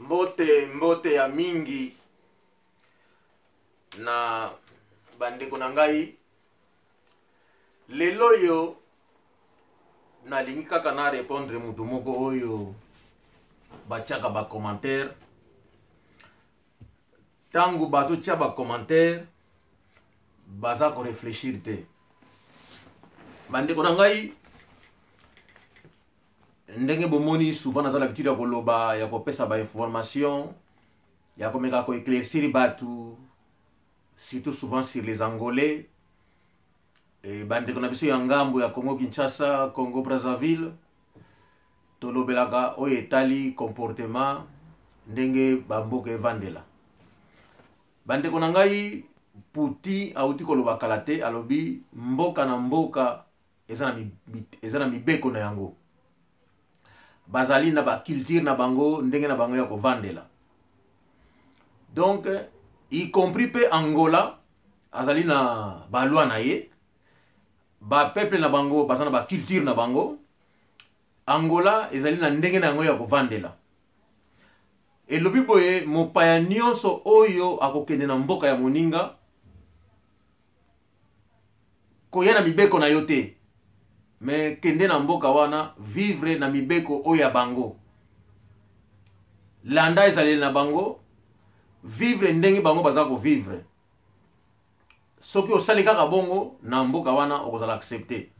Mbote mbote ya mingi na bandeko na ngai. Lelo oyo nalingi kaka na répondre moto moko oyo batiaka ba commentaire. Ntango bazotia ba commentaire baza ko réfléchir te. Bandeko na ngai, ndenge bomoni souvent naza na habitude ya koloba, ya kopesa ba information, ya komeka ko éclaircir bato, surtout souvent sur les Angolais e bandeko na biso ya ngambo ya Congo Kinshasa, Congo Brazzaville. Tolobelaka oyo etali comportement, ndenge bamboka evandela. Bandeko na ngai, Putin auti koloba kala te, alobi mboka na mboka eza na mibeko na yango, bazali na baculture na bango, ndenge na bango ya kovandela. Donc y compris mpe Angola azali na baloi na ye, bapeuple na bango baza na baculture na bango. Angola ezali na ndenge na yango ya kovandela. Elobi boye, mopaya nyonso oyo akokende na mboka ya moninga, koya na mibeko na yo te, me kende na mboka wana, vivre na mibeko oyo ya bango, landa ezaleli na bango, vivre ndenge bango baza kovivre. Soki osali kaka bongo na mboka wana, okozala accepte.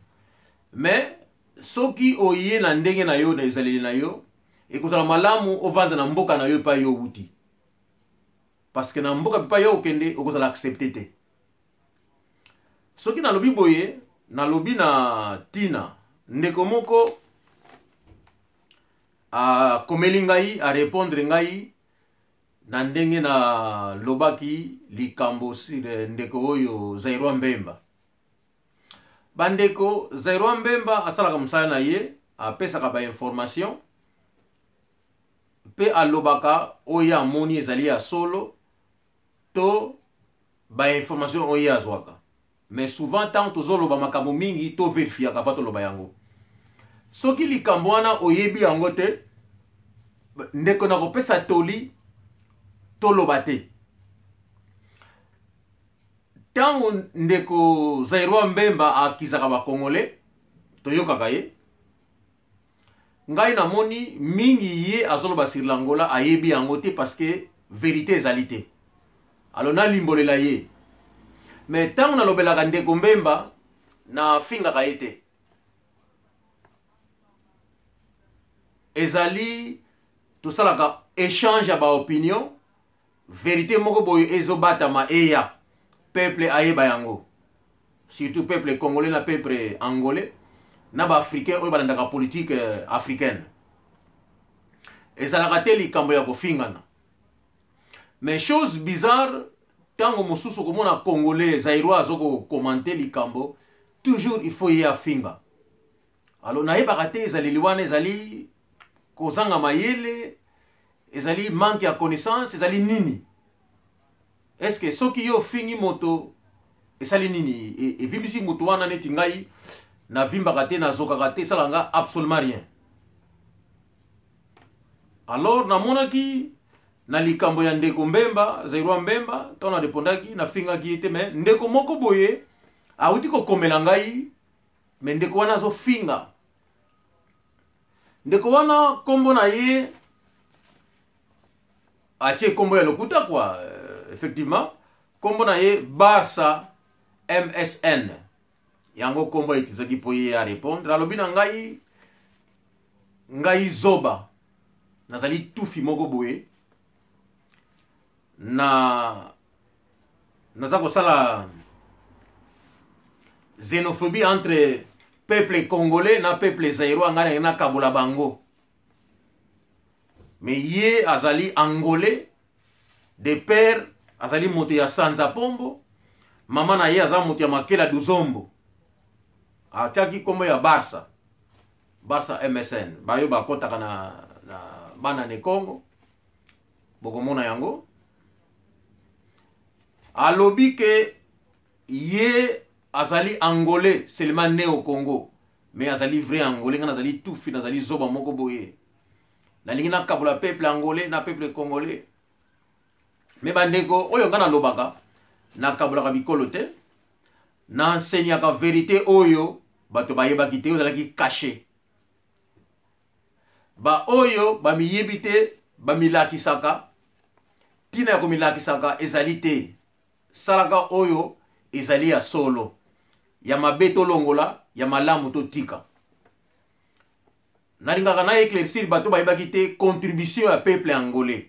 Mais soki oye na ndenge na yo, na ezaleli na yo, ekozala malamu ovanda na mboka na yo epai yo owuti, parce que na mboka epai yo okende, okozala accepte te. Soki nalobi boye, nalobi na ntina ndeko moko akomeli ngai, arépondre ngai na ndenge nalobaki likambo sur ndeko oyo Zairwa Mbemba. Bandeko, Zairwa Mbemba asalaka mosala na ye, apesaka bainformation mpe alobaka oyo amoni ezali ya solo to bainformation oyo ye azwaka. Mais souvent ntango tozoloba makambo mingi, toverifiaka va toloba yango. Soki likambo wana oyebi yango te, ndeko, nakopesa toli toloba te. Ntango ndeko Zairwa Mbemba akizaka bakongole, toyokaka ye. Ngai namoni mingi ye azoloba sur l'Angola, ayebi yango te, parce que vérité ezali te. Alors nalimbolela ye. Mais ntango nalobelaka ndeko Mbemba, nafingaka ye te. Ezali tosalaka échange ya baopinion. Vérité moko boye ezobatama, eya peuple ayeba yango, surtout peuple congolais na peuple angolais na baafricain oyo balandaka politique africaine. Ezalaka te likambo ya kofingana. Mais chose bizarre, ntango mosusu okomona Congolais Zairois azokokomante likambo, toujours il faut ye afinga. Alors nayebaka te, ezaleli wana ezali kozanga mayele, ezali manque ya connaissance, ezali nini? Est ce que soki yo ofingi moto, esali nini? Evimbisi moto wana? Neti ngai navimbaka te, nazokaka te, esalaka nga absolument rien. Alors namonaki na likambo ya ndeko Mbemba, Zairwa Mbemba, ntango narepondaki, nafingaki ye te. Mais ndeko moko boye awuti kokomela ngai, me ndeko wana azofinga. Ndeko wana, nkombo na ye atie nkombo ya lokuta quoi. Effectivement, nkombo na ye Barsa MSN, yango nkombo autilisaki mpo ye arépondre. Alobi na ngai, ngai zoba, nazali tufi moko boye, na naza kosala xénophobie entre peuple congolais na peuple zairois, ngai nange nakabola bango. Mais ye azali Angolais de père, azali moto ya Sanza Pombo, mama na ye aza moto ya Makela Duzombo. Atiaki nkombo ya Barsa, Barsa MSN. Bayo bakɔtaka na bana ne Congo, bokomona yango. Alobi ke ye azali Angolais seulement né au Congo, mais azali vrai Angolais. Ngai nazali tufi, nazali zoba moko boye. Nalingi nakabola peuple angolais na peuple congolais. Me bandeko, oyo ngai nalobaka, nakabolaka bikolo te. Na enseignaka verite oyo bato bayebaki te, oyo ezalaki cache. Ba oyo bamiyebi te bamilakisaka, ntina ya komilakisaka ezali te. Salaka oyo ezali ya solo, ya mabe tolongola, ya malamu totika. Nalingaka na éclaircir bato bayebaki te contribution ya peuple angolais.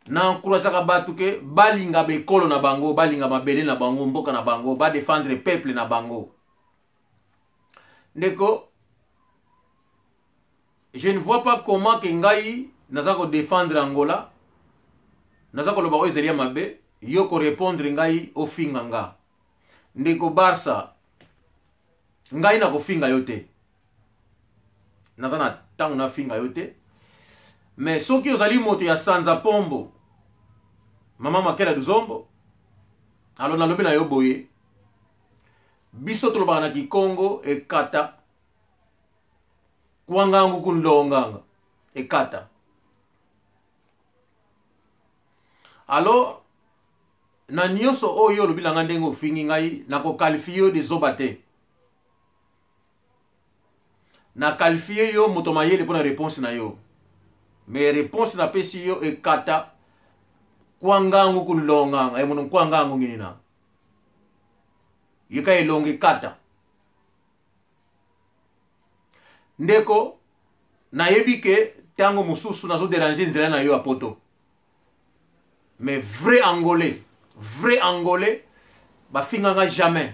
Na encourageaka bato ke balinga bekolo na bango, balinga mabele na bango, mboka na bango, ba défendre peuple na bango. Ndeko, je ne vois pas comment ke ngai naza ko défendre Angola, naza koloba oyo ezali ya mabe, yo ko répondre ngai ofinga nga. Ndeko Barça, ngai nakofinga yo te, naza na ntango nafinga yo te, mais soki ozali moto ya sanza pombo, mama Makela Duzombo, alors nalobi na yo boye, biso tolobaka na Kikongo ekata kwangangu kunlonganga ekata. Alors na nyonso oyo olobi na ngai ndenge ofingi ngai, nakokalifie yo de zoba te, na qualifie yo moto mayele mpo na réponse na yo, mais réponse napesi yo ekata kwangangu kunlonganga emono nkwangangu ngini na yeka elongo ekata. Ndeko, nayebi ke ntango mosusu nazoderange nzela na yo ya poto, mais vrai angolais, vrai angolais bafinganga jamais.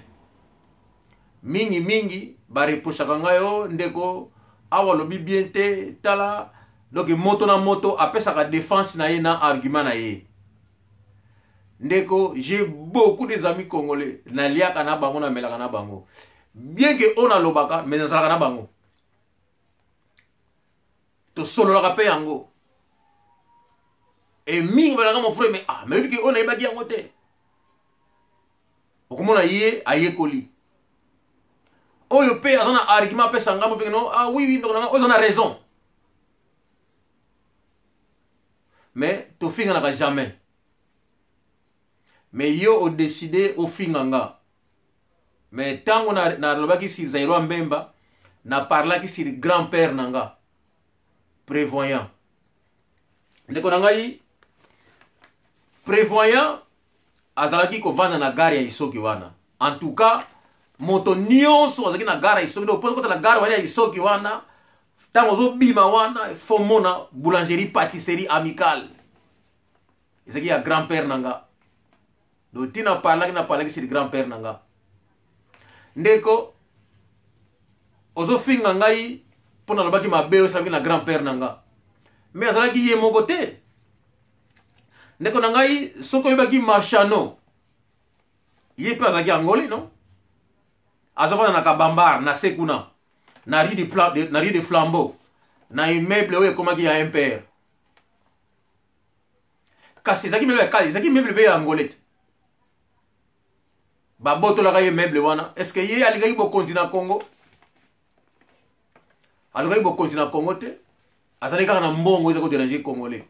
Mingi mingi bareprochaka ngai, o ndeko awa alobi bien te, tala. Donc moto na moto apesaka défense na ye na argument na ye. Ndeko, j'ai beaucoup des amis congolais, naliaka na bango, namelaka na bango, bien que oyo nalobaka, mais nazalaka na bango, tosololaka mpe yango. E mingi balaka mon frère, mais ah, mais oyebi ke oyo nayebaki yango te. Okomona ye ayekoli oyo mpe aza na argument apesa ngambo mpe no, ah oui oui, ndeko na nga oyo aza na raison, mais tofinganaka jamais. Mais yo odeside ofinga nga, mais ntango nalobaki sur Zaïrois Mbemba, na parlaki sur grand-père na nga prévoyant. Ndeko na ngai prévoyant azalaki kovanda na gare ya Isoki wana. En tout cas moto nyonso azalaki na gare ya Isoki, donc kota na gare wana ya Isoki wana, ntango ozobima wana fo mona boulangerie pâtisserie amicale, ezalaki ya grand-père na nga. Donc ntina parlaki, na parlaki sur grand-père na nga. Ndeko, ozofinga ngai mpo nalobaki mabe oyo esalaki na grand-père na nga, mais azalaki ye moko te. Ndeko na ngai, soki oyebaki Marchano, ye mpe azalaki angolais, non? Azofanda na Kabambar na se kuna na rue de, na rue de Flambeau, na immeuble oyo ekomaki ya MPR, kasi ezalaki meuble ya kala, ezalaki meuble mpe ya angolais te. Babotolaka ye meuble wana. Est ce que ye alingaki bokonzi na Congo? Alingaki bokonzi na Congo te, azalaki kaka na mbongo eza koderange congolais.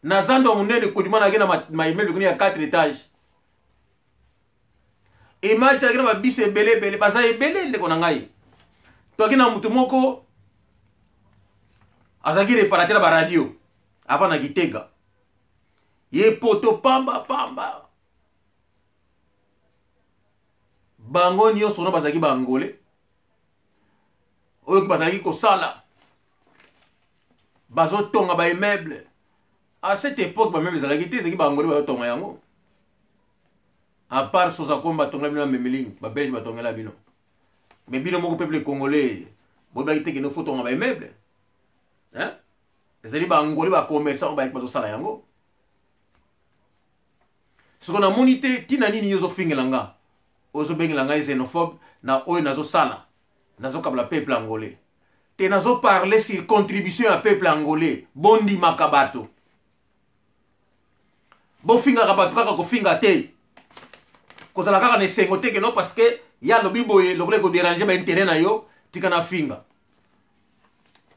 Na zando ya monene kodima nayaki na maimmeuble kuna ya 4 étage, image azalaki na babisi ebele ebele, baza ebele. Ndeko na ngai, toyaki na motu moko azalaki réparateur ya baradio avant na Gitega, ye poto pamba pamba. Bango nyonso wana bazalaki baangolais oyo bazalaki kosala, bazotonga baimmeuble. À cette époque bameuble ezalaki te, ezalaki baangolais bazotonga yango, à part Sozakom batongela bino ya Memeling, babelge batongela bino. Mais bino moko peuple congolais boyebaki te kende fotonga baimmeuble, hein? Ezali baangolais bacommerçant oyo bayaki bazosala yango. Soko namoni te ntina nini yo ozofingela nga, ozobengela ngai xénophobe na oyo nazosala. Nazokabla peuple angolais te, nazoparle sur contribution ya peuple angolais. Bondimaka bato, bofingaka bato kaka kofinga te, kozala kaka na esengo te ke non, parce que ye alobi boye, lokola ekoderange baintérêt na yo, tika na finga.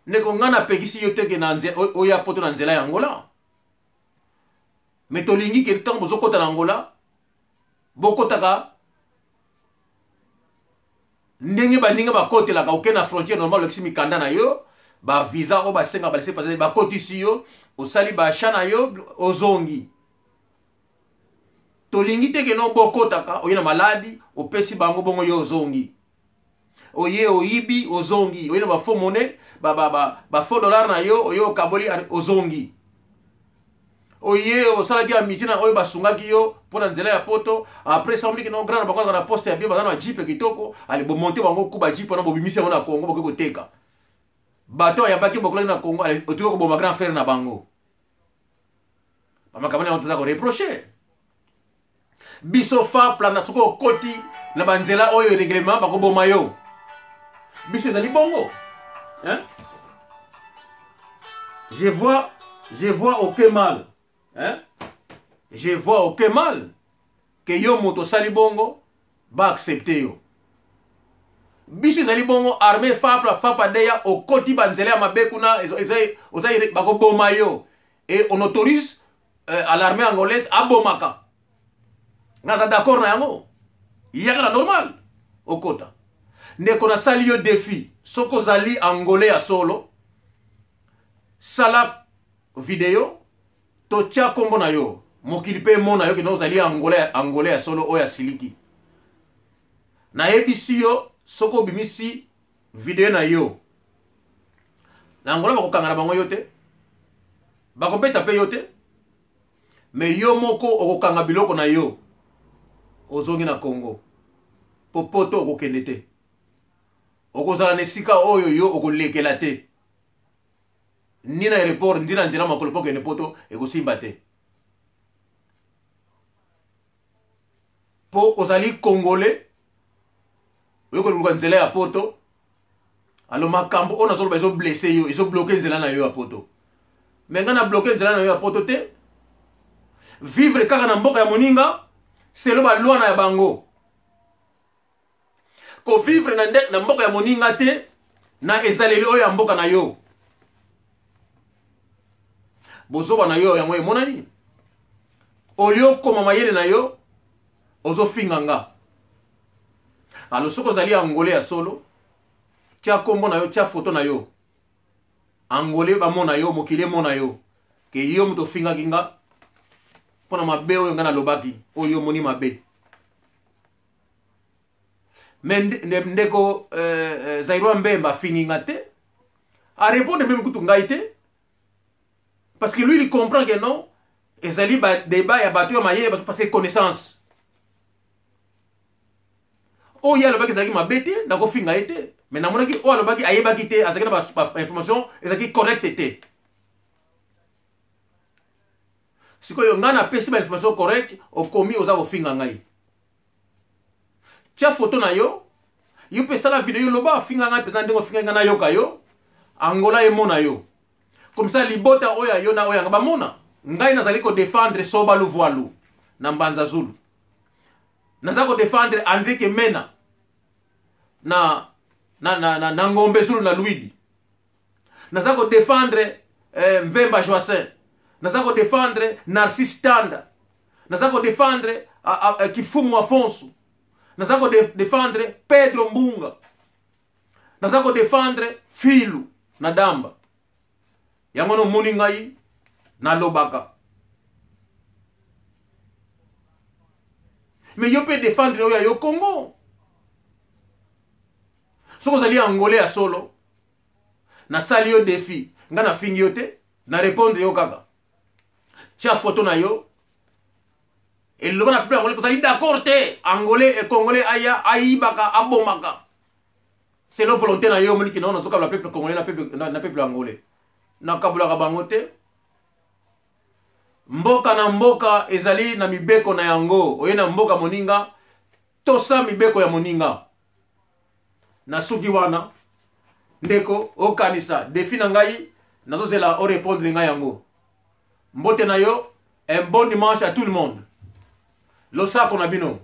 Ndeko, ngai napekisi yo te ke na oya Poto na nzela ya Angola, mais tolingi ke ntango bozokɔta na Angola, bokɔtaka ndenge baninga bakotelaka. Oke na frontière normal, olekisi mikanda na yo, bavisa oyo basenga, balaissez-passer, bakotisi yo, osali baachat na yo, ozongi. Tolingi te keno bokotaka, oye na maladi, opesi bango bongo, yo ozongi, oye oyibi, ozongi, oye na bafaux monnaie, bafaux dollar na yo, oye okaboli, ozongi, oye osalaki amitié na oyo basungaki yo mpo na nzela ya Poto. Après ça, omiki no grand na bango aza na poste ya bien, baza na jeep kitoko. Ale, bomonte bango ku bajeep wana, bobimisi yango na Congo, bokoki koteka. Bato ayambaki bokolaki na Congo, otoki koboma grand frère na bango. Bamakambo na yango toza koreprocher biso. FAPLA na soki okoti na banzela oyo règlement, bakoboma yo. Biso ezali bongo, hein? Je vois aucun mal, hein? Je vois aucun mal ke yo moto osali bongo, baaccepte yo. Biso ezali bongo, armée FAPLA, FAPADEA, okoti banzela ya mabe kuna, bakoboma yo. Et on autorise à l'armée angolaise abomaka. Nga d'accord na yango, yaka na normal okota. Ndeko, nasali yo défi: soki ozali Angolais ya solo, sala video, totia nkombo na yo, mokili mpe emona yo kende ozali Angolais, Angolais ya solo oyo asiliki. Nayebisi yo, soki obimisi video na yo na Angola, bakokanga na bango yo te, bakobeta mpe yo te, mais yo moko okokanga biloko na yo, ozongi na Congo, po Poto okokende te, okozala na esika oyo yo okolekela te, ni na aéroport, ndi na nzela makolo mpo okende Poto, ekosimba te, mpo ozali Congolais oyo koluka nzela ya Poto. Alo, makambo oyo nazoloba ezoblesser yo, ezobloquer nzela na yo ya Poto, mais ngai na bloquer nzela na yo ya Poto te. Vivre kaka na mboka ya moninga selon baloi na ya bango, kovivre na mboka ya moninga te na ezaleli oyo ya mboka na yo. Bozoba na yo yango emonani. Olie okoma mayele na yo, ozofinga nga. Alo, soki ozali Angolais ya solo, tia nkombo na yo, tia foto na yo, Angolais bamona yo, mokili emona yo ke yo moto ofingaki nga mpo na mabe oyo nga nalobaki, oyo omoni mabe. Mais ndeko Zairwa Mbemba afingi nga te, arépondre même kutu ngai te, parce que lui, il comprend que non, ezali badébat ya bato ya mayele, bato parce que connaissance oyo ye alobaki ezalaki mabe te, nakofinga ye te. Mais namonaki oyo alobaki ayebaki te, azalaki na bainformation ezalaki correcte te. Sikoyo ngai napesi bainformation correcte, okomi oza kofinga ngai. Tia foto na yo, yo mpe sala video, loba afinga ngai mpenza ndenge ofinga ngai, nayoka yo, Angola emona yo, comme ça libota oyo ya yo na oyo yanga bamona. Ngai nazali kodéfendre Soba Luvualu na Mbanza Zulu, naza kodéfendre André Kemena na Ngombe Zulu na Luidi, naza kodéfendre Mvemba Joacin, naza kodéfendre Narcisse Tanda, naza kodéfendre Kifumu Afonso, naza kodéfendre Pedro Mbunga, naza kodéfendre Filu na Damba. Yango nomoni ngai nalobaka, mais yo mpe défendre oyo ya yo Congo. Soki ozali Angolais ya solo, nasali yo défi. Ngai nafingi yo te, na répondre yo kaka. Tia foto na yo, eloba na peuple angolais kozali d'accord te, Angolais e Congolais aya ayibaka, abomaka selon volonté na yo. Omoniki nao nazokabula peuple congolais na peuple angolais, nakabulaka bango te. Mboka na mboka ezali na mibeko na yango. Oye na mboka moninga, tosa mibeko ya moninga. Na suki wana, ndeko, okanisa défi na ngai, nazozela orépondre ngai yango. Mbote na yo, un bon dimanche à tout le monde, losako na bino.